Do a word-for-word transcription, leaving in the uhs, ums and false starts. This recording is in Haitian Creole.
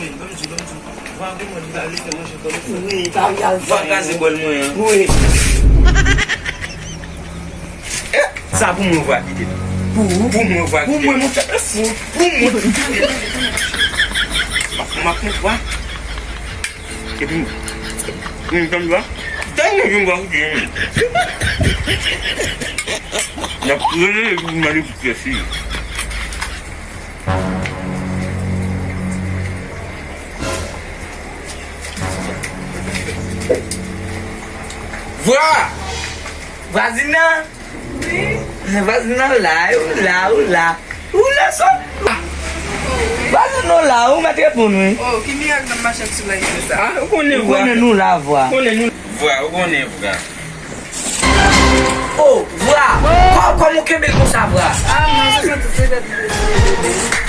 Ban m di, ban m di. Vwa, kòman li pa vle fè manje kòm il fò? Wi, pa vle al fè. Vwa kraze bòl mwen an. Wi. Eh, sa pou mwen vwa kite. Pou ou? Pou mwen vwa kite. Pou mwen, monchè, e fou. Pou mwen. M ap, m ap mwen vwa. Epi, m tann vwa. Tann mwen vin vwa kite. Y ap rele epi pou mande pou kèsi. Vwa! Vwazin nan? Wi. Vwazin nan la, ou la, ou la. Ou la sot. Vwazin nan la, ou mèt reponn wi. Oh, ki mirak nan mache ak solèy konsa? Ah, ou konnen vwa. Ou konnen nou la vwa. Ou konnen nou. Vwa, ou konnen vwa. Oh, vwa! Kò, kòman w kenbe l konsa, vwa? Ah, non, se santi se tèt blese.